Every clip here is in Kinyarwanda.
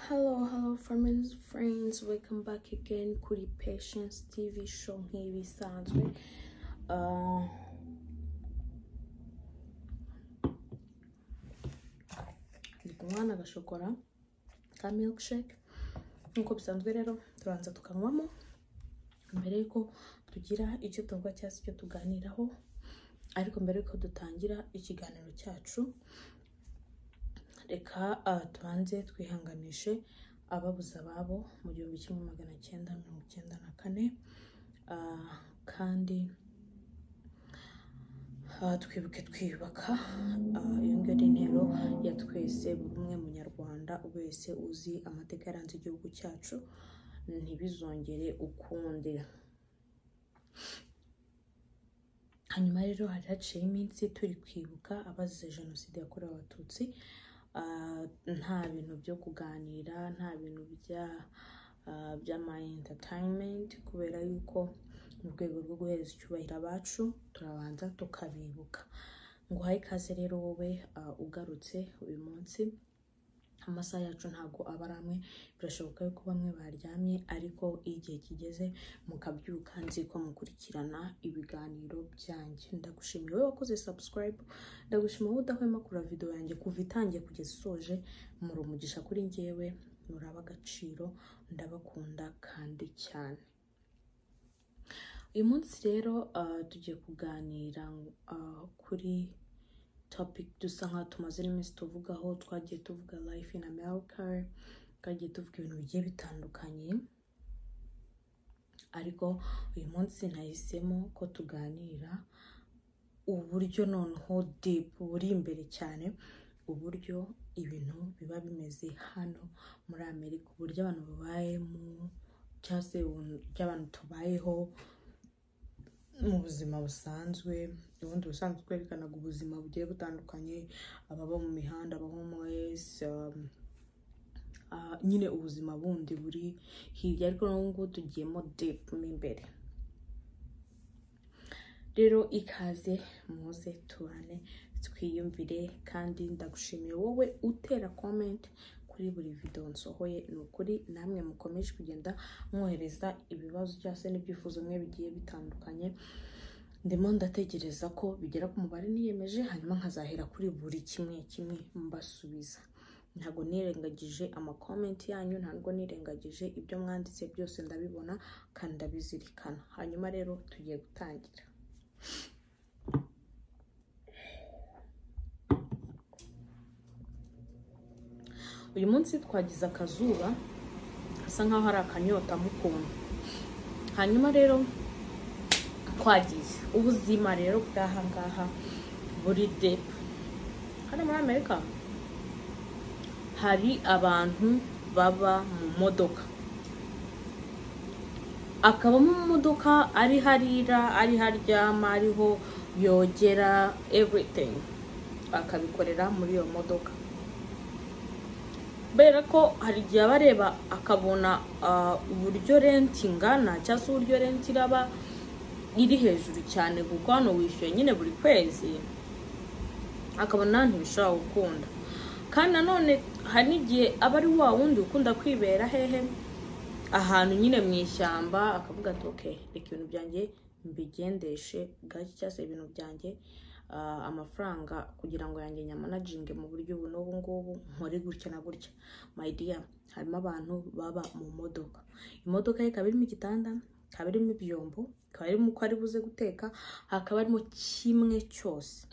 Hello, hello friends, welcome back again kuri Patience TV show nk'ibisanzwe. Ndi kunywa n'agashokora ka milkshake nk'uko bisanzwe. Rero turanza tukanywamo mbere yuko tugira icyo tuvuga cyangwa se icyo tuganiraho, ariko mbere yuko dutangira ikiganiro cyacu reka tubanze twihanganishe ababuze ababo mu 1994, kandi twibuke twiyubaka. Iyo ngiyo ni intero ya twese, buri umwe munyarwanda wese uzi amateka yaranze igihugu cyacu, ntibizongere ukundi. Hanyuma rero hari haciye iminsi turi kwibuka abazize jenoside yakorewe Abatutsi. Nta bintu byo kuganira, nta bintu by'ama entertainment, kubera yuko mu rwego rwo guhereza icyubahiro abacu turabanza tukabibuka. Nguhaye ikaze rero wowe ugarutse uyu munsi. Amasaha yacu ntabwo aba ari amwe, birashoboka yuko bamwe baryamye, ariko iyo igihe kigeze mukabyuka nzi ko mukurikirana ibiganiro byanjye. Ndagushimiye wowe wakoze subscribe, ndagushimiye wowe udahwema kureba video yanjye kuva itangiye kugeza isoje. Muri umugisha kuri njyewe, muraba agaciro, ndabakunda kandi cyane. Uyu munsi rero tugiye kuganira kuri topic dusa nkaho tumaze n'iminsi tuvugaho. Twagiye tuvuga life in America, twagiye tuvuga ibintu bigiye bitandukanye, ariko uyu munsi nahisemo ko tuganira uburyo noneho deep buri imbere cyane, uburyo ibintu biba bimeze hano muri Amerika, uburyo abantu babayemo cyangwa se uburyo abantu tubayeho mu buzima busanzwe. Ubundi ubusanzwe twerekanaga ubuzima bugiye butandukanye, ababa mu mihanda, aba homeless, nyine ubuzima bundi buri hirya, ariko n'ubu ngubu tugiyemo deep mo imbere. Rero ikaze muze tubane twiyumvire, kandi ndagushimiye wowe utera comment kuri buri video nsohoye. Ni ukuri namwe mukomeje kugenda mwohereza ibibazo cyangwa se n'ibyifuzo mwe bigiye bitandukanye. Ndimo ndategereza ko bigera ku mubare niyemeje, hanyuma nkazahera kuri buri kimwe kimwe mbasubiza. Ntabwo nirengagije amakomenti yanyu, ntabwo nirengagije ibyo mwanditse byose, ndabibona kandi ndabizirikana. Hanyuma rero tugiye gutangira. Uyu munsi twagize akazuba gasa nkaho hari akanyota mukuntu. Hanyuma rero twagiye ubuzima rero bw'aha ngaha buri deep. Hano muri Amerika hari abantu baba mu modoka, akabamo mu modoka ari harira, ari haryama, ariho yogera, everything akabikorera muri iyo modoka. Kubera ko hari igihe aba areba akabona uburyo renti ingana cyangwa se uburyo renti iraba iri hejuru cyane, kuko hano wishyuye nyine buri kwezi, akabona ntibishobora gukunda. Kandi nanone hari n'igihe aba ari wa wundi ukunda kwibera hehe, ahantu nyine mu ishyamba, akavuga ati okay, reka ibintu byanjye mbigendeshe gake, cyangwa se ibintu byanjye amafaranga kugira ngo yanjye nyamanaginge mu buryo ubu n'ubu ngubu, nkore gutya na gutya. My dear, harimo abantu baba mu modoka, imodoka ye ikaba irimo igitanda, ikaba irimo ibyombo, ikaba irimo uko ari buze guteka, hakaba harimo kimwe cyose.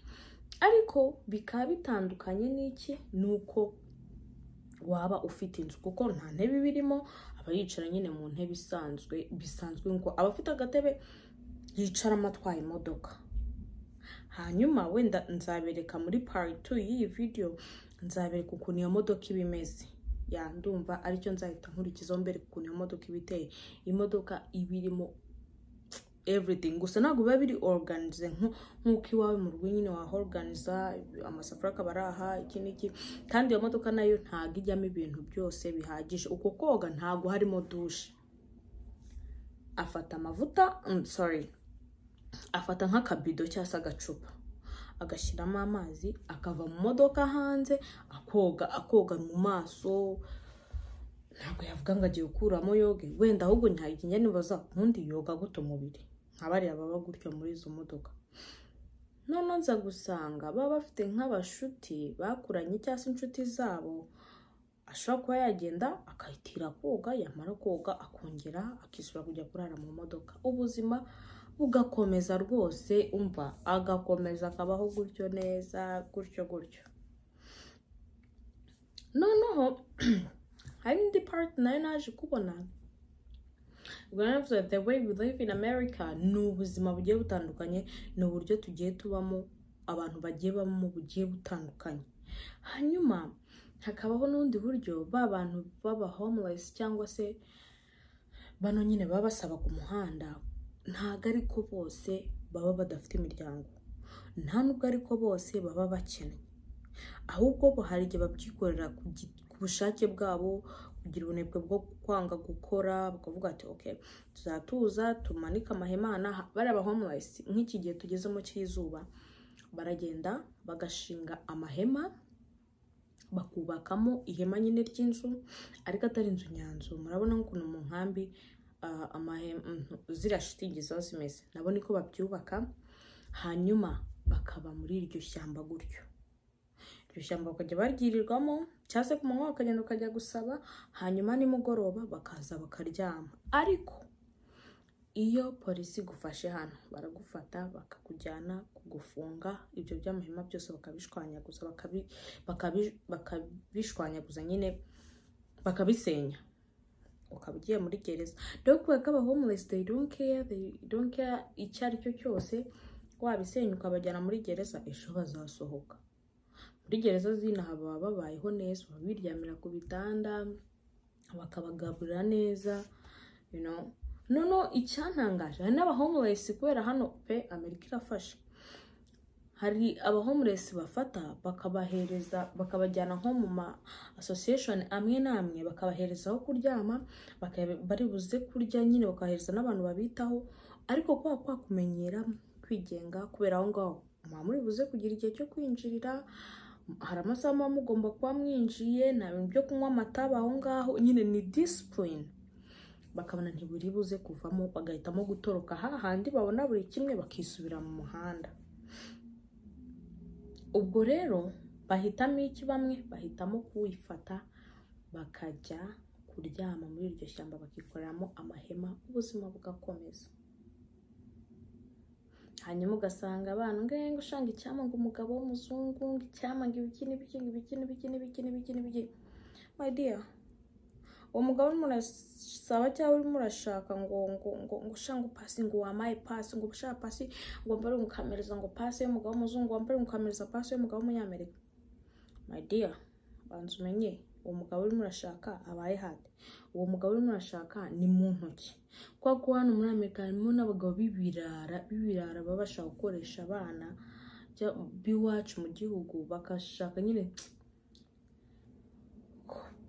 Ariko bikaba bitandukanye n'iki, nuko waba ufite inzu, kuko nta ntebe ibirimo, aba yicara nyine mu ntebe isanzwe bisanzwe, ngo aba afite agatebe yicaramo atwaye imodoka. Hanyuma wenda nzabereka muri part 2 y'iyi video, nzabereka ukuntu iyo modoka iba imeze. Ya ndumva aricyo nzahita nkurikizaho mbere, ukuntu iyo modoka iba iteye. Imodoka iba irimo everything, gusa ntabwo biba biri organize nk'uko iwawe mu rugo nyine waorganiza amasafuriya akaba ari aha, iki n'iki. Kandi iyo modoka nayo ntabwo ijyamo ibintu byose bihagije. Uko koga ntabwo harimo dushe. Afata amavuta, afata nk'akabido cyangwa se agacupa, agashyiramo amazi, akava mu modoka hanze akoga, akoga mu maso. Ntabwo yavuga ngo agiye gukuramo yoge wenda, ahubwo njya nibaza ubundi yoga gute umubiri nka bariya baba gutyo muri izo modoka. Noneho nza gusanga baba bafite nk'abashuti bakuranye cyangwa se inshuti zabo, ashobora kuba yagenda akahitira koga, yamara koga akongera akisubira kujya kurara mu modoka, ubuzima bugakomeza rwose, umva agakomeza akabaho gutyo neza gutyo gutyo. Noneho hari indi part nayo naje kubona. Ubwo naravuze, the way we live in America ni ubuzima bugiye butandukanye, ni uburyo tugiye tubamo, abantu bagiye babamo bugiye butandukanye. Hanyuma hakabaho n'ubundi buryo ba bantu baba homeless cyangwa se bano nyine baba basaba ku muhanda. Ntabwo ariko bose baba badafite imiryango, nta nubwo ariko bose baba bakennye, ahubwo bo hari igihe babyikorera ku bushake bwabo, kugira ubunebwe bwo kwanga gukora, bakavuga ati: "Ok, tuzatuza tumanike amahema aha n'aha." Bariya ba homeless, nk'iki gihe tugezemo cy'izuba, baragenda bagashinga amahema, bakubakamo ihema nyine ry'inzu, ariko atari inzu nyanzu. Murabona nk'ukuntu mu nkambi amahema, ziriya shitingi ziba zimeze, nabo niko babyubaka, hanyuma bakaba muri iryo shyamba gutyo. Iryo shyamba bakajya baryirirwamo, cyangwa se ku manywa bakagenda bakajya gusaba, hanyuma nimugoroba bakaza bakaryama. Ariko iyo polisi igufashe hano, baragufata bakakujyana kugufunga, ibyo by'amahema byose bakabishwanyaguza, bakabishwanyaguza nyine, bakabisenya, ukaba ugiye muri gereza. Rero kubera ko aba homeless they don't care, they don't care icyo ari cyo cyose, wabisenya ukabajyana muri gereza, ejo bazasohoka. Muri gereza z'inaha baba babayeho neza, baba biryamira ku bitanda, bakabagaburira neza. Noneho icyantangaje, hari n'aba homeless, kubera hano pe Amerika irafasha, hari aba homeless bafata bakabahereza, bakabajyana nko mu ma association amwe n'amwe, bakabahereza aho kuryama, bari buze kurya nyine, bakabahereza n'abantu babitaho. Ariko kwa kumenyera kwigenga, kubera aho ngaho muba muri buze kugira igihe cyo kwinjirira, hari amasaha muba mugomba kuba mwinjiye, nta bintu byo kunywa amata aho ngaho nyine, ni discipline. Bakabona ntiburi buze kuvamo, bagahitamo gutoroka hahandi babona buri kimwe, bakisubira mu muhanda. Ubwo rero bahitamo iki? Bamwe bahitamo kuwifata bakajya kuryama muri iryo shyamba, bakikoreramo amahema, ubuzima bugakomeza. Hanyuma ugasanga abana ngo ushanga icyama ngo umugabo w'umuzungu, ngo icyama ngo ibiki n'ibiki, ngo ibiki n'ibiki n'ibiki n'ibiki n'ibiki. My dear, uwo mugabo urimo urasaba cyangwa urimo urashaka ngo ushanga pasi, ngo wamaye pasi, ngo ushaka pasi, ngo wambare umukamereza, ngo pasi y'umugabo w'umuzungu, wambare umukamereza pasi y'umugabo w'umunyamerika. My dear, banza umenye uwo mugabo urimo urashaka abaye hate, uwo mugabo urimo urashaka ni mu ntoki. Kubera ko hano muri Amerika harimo n'abagabo b'ibirara, b'ibirara baba bashaka gukoresha abana b'iwacu mu gihugu, bakashaka nyine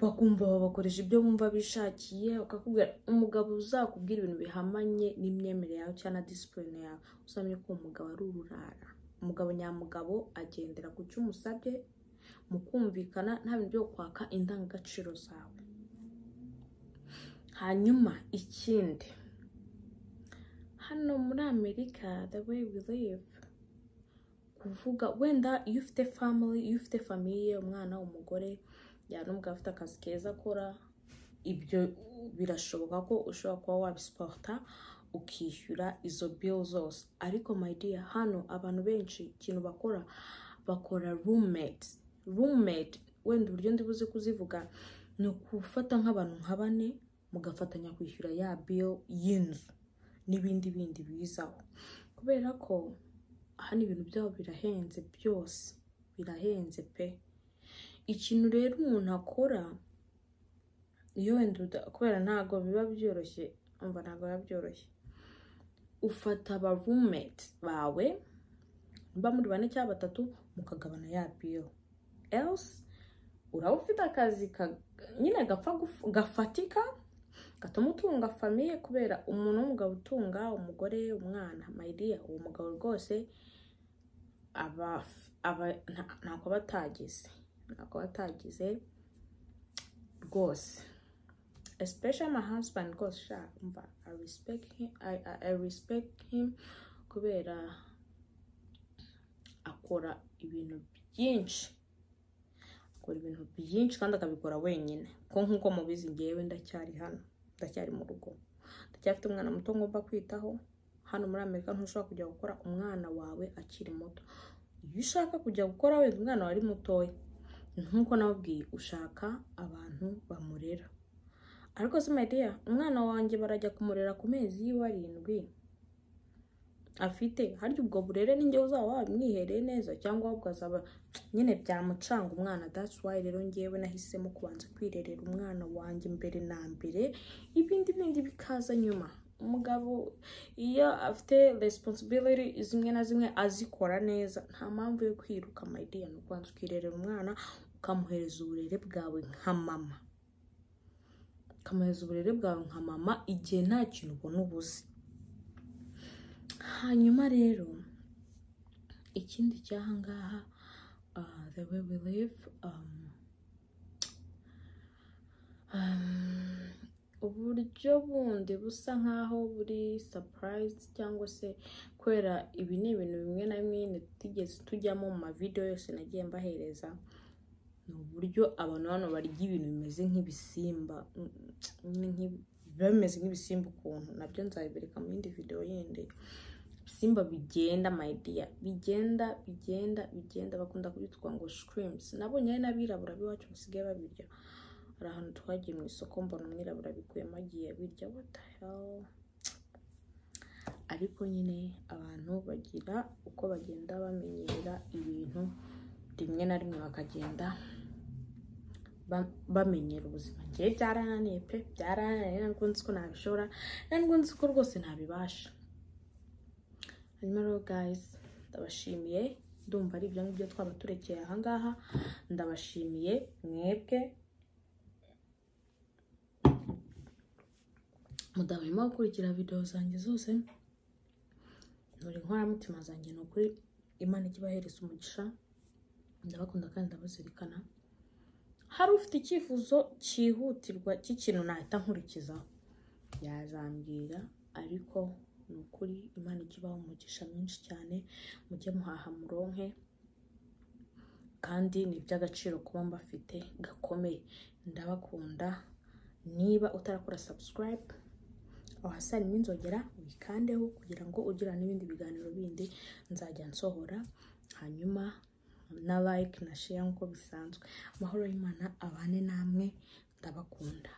bakumva babakoresha ibyo bumva bishakiye. Bakakubwira, umugabo uzakubwira ibintu bihamanye n'imyemerere yawe cyangwa na discipline yawe, uzamenye ko uwo mugabo ari ururara. Umugabo nyamugabo agendera ku cyo umusabye mukumvikana, nta bintu byo kwaka indangagaciro zawe. Hanyuma ikindi, hano muri Amerika, the way we live, kuvuga wenda iyo ufite family, iyo ufite famille, umwana, umugore, ya n'umugabo afite akazi keza akora, ibyo birashoboka ko ushobora kuba wabisupporta ukishyura izo bill zose. Ariko my dear, hano abantu benshi ikintu bakora, bakora roommate. Roommate, wenda uburyo ndi buze kuzivuga, ni ukufata nk'abantu nka bane mugafatanya kwishyura ya bill y'inzu n'ibindi bindi bizaho, kubera ko hano ibintu byabo birahenze, byose birahenze pe. Ikintu rero umuntu akora iyo wenda kubera ntabwo biba byoroshye, umva, ntabwo biba byoroshye, ufata aba roommate bawe, niba muri bane cyangwa batatu, mukagabana ya bill. Else uraba ufite akazi nyine gapfa gafatika gatuma utunga famille, kubera umuntu w'umugabo utunga umugore, umwana, my dear, uwo mugabo rwose aba ntako aba atagize, ntako aba atagize rwose. Especially my husband rwose, sha umva, I respect him, I respect him kubera akora ibintu byinshi, akora ibintu byinshi kandi akabikora wenyine, ko nk'uko mubizi ngewe ndacyari hano, ndacyari mu rugo, ndacyafite umwana muto ngomba kwitaho. Hano muri Amerika ntushobora kujya gukora umwana wawe akiri muto. Iyo ushaka kujya gukora wenda umwana wawe ari mutoya, nk'uko nababwiye, ushaka abantu bamurera. Ariko se my dear, umwana wanjye barajya kumurera ku mezi yiwe 7 afite, harya ubwo burere ninjye uzaba wabimwihereye neza, cyangwa ahubwo azaba nyine byamucanga umwana? That's why rero ngewe nahisemo kubanza kwirerera umwana wanjye mbere na mbere, ibindi bindi bikaza nyuma. Umugabo iyo afite responsibility zimwe na zimwe azikora neza, nta mpamvu yo kwiruka, my dear. Ni ukubanza ukirerera umwana, ukamuhereza uburere bwawe nka mama, ukamuhereza uburere bwawe nka mama igihe nta kintu ubona ubuze. Hanyuma rero ikindi cy'ahangaha, the way we live, uburyo bundi busa nkaho buri surprise, cyangwa se kubera ibi ni ibintu bimwe na bimwe nyine tutigeze tujyamo mu mavideo yose nagiye mbahereza, ni uburyo abantu hano barya ibintu bimeze nk'ibisimba, nyine biba bimeze nk'ibisimba ukuntu, nabyo nzabibereka mu yindi video yindi. Ibisimba bigenda, my dear, bigenda, bigenda, bigenda, bakunda kubyitwa ngo shrimps. Nabonye ari n'abirabura b'iwacu basigaye babirya. Hari ahantu twagiye mu isoko, mbona umwirabura abikuyemo agiye abirya. What the hell? Ariko nyine abantu bagira uko bagenda bamenyera ibintu, rimwe na rimwe bakagenda bamenyera ubuzima. Ngewe byarananiye pe, byarananiye, ntabwo nzi ko nabishobora, ntabwo nzi ko rwose ntabibasha. Hanyuma rero guys, ndabashimiye, ndumva ari ibyo ngibyo twaba turekeye ahangaha. Ndabashimiye mwebwe mudahwema gukurikira video zanjye zose, muri inkoramutima zanjye, ni ukuri Imana ijye ibahereza umugisha. Ndabakunda kandi ndabazirikana. Hari ufite icyifuzo cyihutirwa cy'ikintu nahita nkurikizaho yazambwira, ariko ni ukuri Imana ijye ibaha umugisha mwinshi cyane, mujye muhaha muronke, kandi ni iby'agaciro kuba mbafite gakomeye. Ndabakunda. Niba utarakora subscribe, aho hasi harimo inzogera, wikandeho kugira ngo ugira n'ibindi biganiro bindi nzajya nsohora, hanyuma na like na share nk'uko bisanzwe. Amahoro y'Imana abane namwe, ndabakunda.